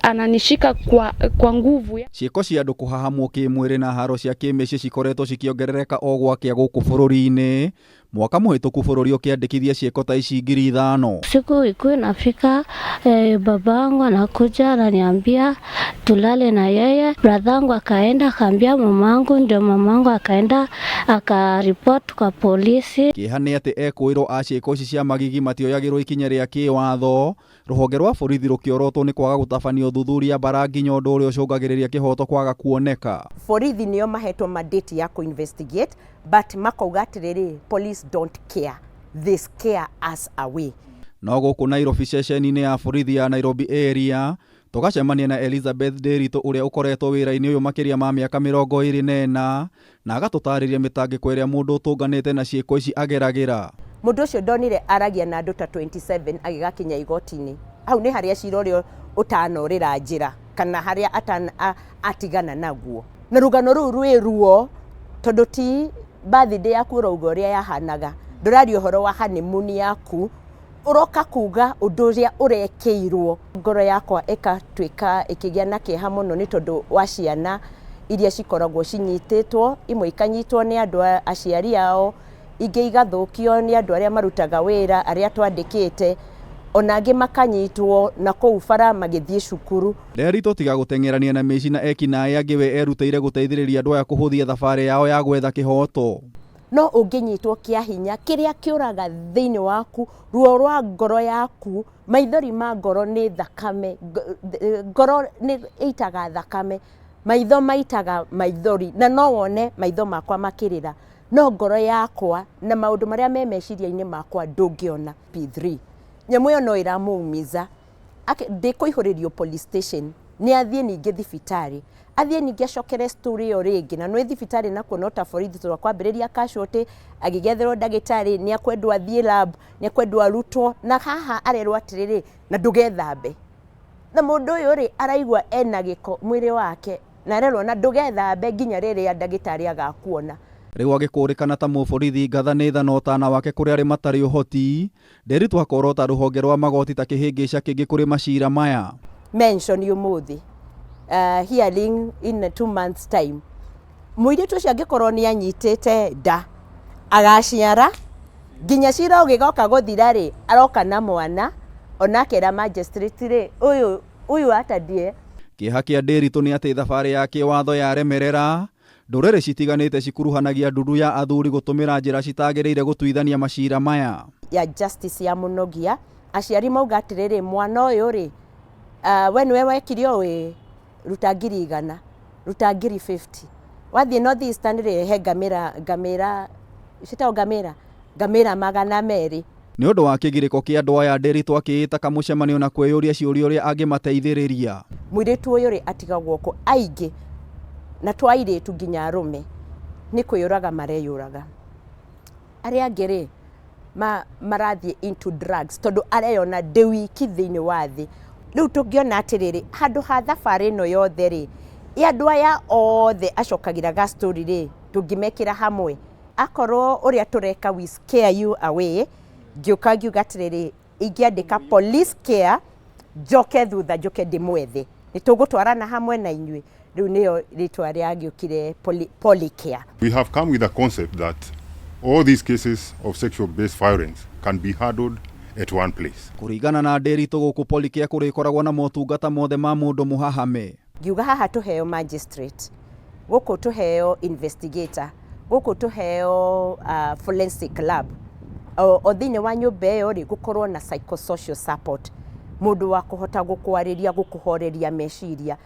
Ananishika kwa nguvu. Ciĩko cia andũ kũhahamwo kĩmwĩrĩ na haro cia kĩmĩciĩ cikoretwo cikĩongerereka o gwakĩa gũkũ bũrũri-inĩ. Mwaka mũhĩtũku bũrũri ũkĩandĩkithia ciĩko ta ici 5,000. Siku ikuwa inafika, babangu anakuja ananiambia tulale na yeye. Bradhangu akaenda akaambia mamangu, ndio mamangu akaenda akaripoti kwa polisi. Kĩeha nĩ atĩ ekũĩrwo a ciĩko ici cia magigi matioyagĩrwo ikinya rĩa kĩwatho. Rũhonge rwa borithi rũkĩorotwo nĩ kwaga gũtabania ũthuthuria mbara nginya ũndũ ũrĩa ũcũngagĩrĩria kĩhoto kwaga kuoneka. Borithi nĩo mahetwo mandate ya kũ-investigate, but makauga atĩrĩrĩ, police don't care, they scare us away. No gũkũ Nairobi ceceni-inĩ ya borithi ya Nairobi area tũgacemania na Elizabeth Nderitu ũrĩa ũkoretwo wĩra-inĩ ũyũ makĩria ma mĩaka 24 na agatũtarĩria mĩtangĩko ĩrĩa mũndũ ũtũnganĩte na ciĩko ici ageragĩra. Mũndũ ũcio ndonire aragia na andũ ta 27 agĩgakinya igoti-inĩ. Hau nĩ harĩa cira ũrĩa ũtanorĩra njĩra kana harĩa atigana naguo. Na rũgano rũu rwĩ ruo tondũ ti birthday yaku ũrauga ũrĩa yahanaga, ndũraria ũhoro wa honeymoon yaku, ũroka kuga ũndũ ũrĩa ũrekĩirwo. Ngoro yakwa ĩgatuĩka ĩkĩgĩa na kĩeha mũno nĩ tondũ wa ciana iria cikoragwo cinyitĩtwo, imwe ikanyitwo nĩ andũ aciari ao, ingĩ igathũkio nĩ andũ arĩa marutaga wĩra arĩa twandĩkĩte, ona angĩ makanyitwo na kũu bara magĩthiĩ cukuru. Nderitu tiga gũteng'erania na mĩici na ekinaĩ angĩ we erutĩire gũteithĩrĩria andũ aya kũhũthia thabarĩ yao ya gwetha kĩhoto. No ũngĩnyitwo kĩa hinya kĩrĩa kĩũraga thĩinĩ waku, ruo rwa ngoro yaku, maithori ma ngoro nĩ thakame, ngoro nĩ ĩitaga thakame, maitho maitaga maithori, na no wone maitho makwa makĩrĩra, no ngoro yakwa na maũndũ marĩa me meciria-inĩ makwa ndũngĩona. P3 nyamũ ĩyo no ĩramũumiza, ndĩkũihũrĩrio police station, nĩ athiĩ ningĩ thibitarĩ, athiĩ ningĩ acokere story ĩyo rĩngĩ, na nĩ thibitarĩ nakuo no ta borithi tondũ akwambĩrĩria casualty, agĩgetherwo ndagĩtarĩ, nĩ akwendwo athiĩ lab, nĩ akwendwo arutwo, na haha arerwo atĩrĩrĩ, na ndũgethambe. Na mũndũ ũyũ rĩ araigua ena gĩko mwĩrĩ wake, na arerwo na ndũgethambe nginya rĩrĩa ndagĩtarĩ agakuona. Rĩu agĩkũrĩkana ta mũborithi ngatha nĩ tha na ũtana wake kũrĩ arĩa matarĩ ũhoti, Nderitu akorota rũhonge rwa magoti ta kĩhĩngĩca kĩngĩ kũrĩ macira maya. Mention ũmũthĩ, hearing in 2 months time. Mũirĩtu ũcio angĩkorwo nĩ anyitĩte nda agaciara nginya cira ũgĩgoka gũthira rĩ, aroka na mwana ona akera magistrate rĩ, ũyũ ũyũ atandie. Kĩeha kĩa Nderitu nĩ atĩ thabarĩ ya kĩwatho yaremerera, ndũrĩrĩ citiganĩte cikuruhanagia ndundu ya athuri gũtũmĩra njĩra citagĩrĩire gũtuithania macira maya. Ya justice ya mũnogia, aciari mauga atĩrĩrĩ, mwana ũyũ rĩ, we nĩwe wekire ũũ, ruta 100,000, ruta 50,000. Wathiĩ North Eastern rĩ, he ngamĩra, ngamĩra, ciĩtagwo ngamĩra, ngamĩra 200. Nĩ ũndũ wa kĩgirĩko kĩa andũ aya, Nderitu akĩĩta kamũcemanio na kwĩyũria ciũria ũrĩa angĩmateithĩrĩria. Mũirĩtu ũyũ rĩ atigagwo kũ aingĩ, na to airĩtu nginya arũme, nĩ kwĩyũraga mareyũraga. Arĩa angĩ rĩ, marathiĩ into drugs tondũ areyona ndĩ wiki thĩinĩ wa thĩ. Rĩu tũngĩona atĩrĩrĩ, handũ ha thabarĩ ĩno yothe rĩ, ya andũ aya othe acokagĩra ga story rĩ, tũngĩmekĩra hamwe. Akorwo ũrĩa tũreka we scare you away, ngĩũka ngiuga atĩrĩrĩ, ingĩandĩka police care, njoke thutha njoke ndĩmwethe. Nĩ tũgũtwarana hamwe na inyuĩ. Rĩu nĩyo rĩtwa rĩagĩũkire Policare. We have come with a concept that all these cases of sexual-based violence can be handled at one place. Kũringana na Nderitu gũkũ Policare kũrĩkoragwo na motungata mothe ma mũndũ mũhahame. Ngiuga haha tũheo magistrate, gũkũ tũheo investigator, gũkũ tũheo forensic lab. O thĩinĩ wa nyũmba ĩyo rĩ, gũkorwo na psychosocial support, mũndũ wa kũhota gũkwarĩria, gũkũhoreria meciria.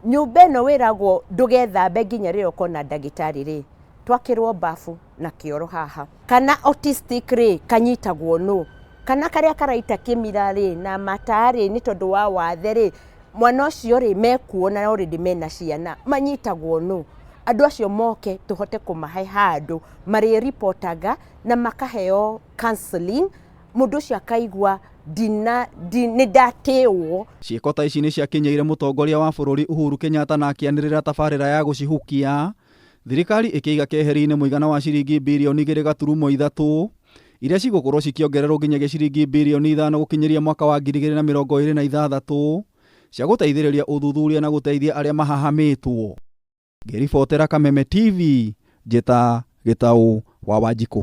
Nyũmba ĩno wĩragwo ndũgethambe nginya rĩrĩa ũkona ndagĩtarĩ rĩ, twakĩrwo bafu na kĩoro haha. Kana autistic rĩ, kanyitagwo nũ? Kana karĩa karaita kĩmira rĩ, na mata rĩ, nĩ tondũ wa wathe rĩ, mwana ũcio rĩ, mekuona already mena ciana, manyitagwo nũ? Andũ acio moke tũhote kũmahe handũ marĩripotaga na makaheo counseling, mũndũ ũcio akaigua nĩ ndatĩwo. Ciĩko ta ici nĩ ciakinyĩire mũtongoria wa bũrũri Uhuru Kenyatta na akĩanĩrĩra tabarĩra ya gũcihukia. Thirikari ĩkĩiga keheri-inĩ mũigana wa ciringi 3.3 birioni iria cigũkorwo cikĩongererwo nginyagia ciringi 5 birioni gũkinyĩria mwaka wa 2026. cia gũteithĩrĩria ũthuthuria na gũteithia arĩa mahahamĩtwo. Ngĩribotera Kameme TV, njĩta Gĩtaũ wa Wanjikũ.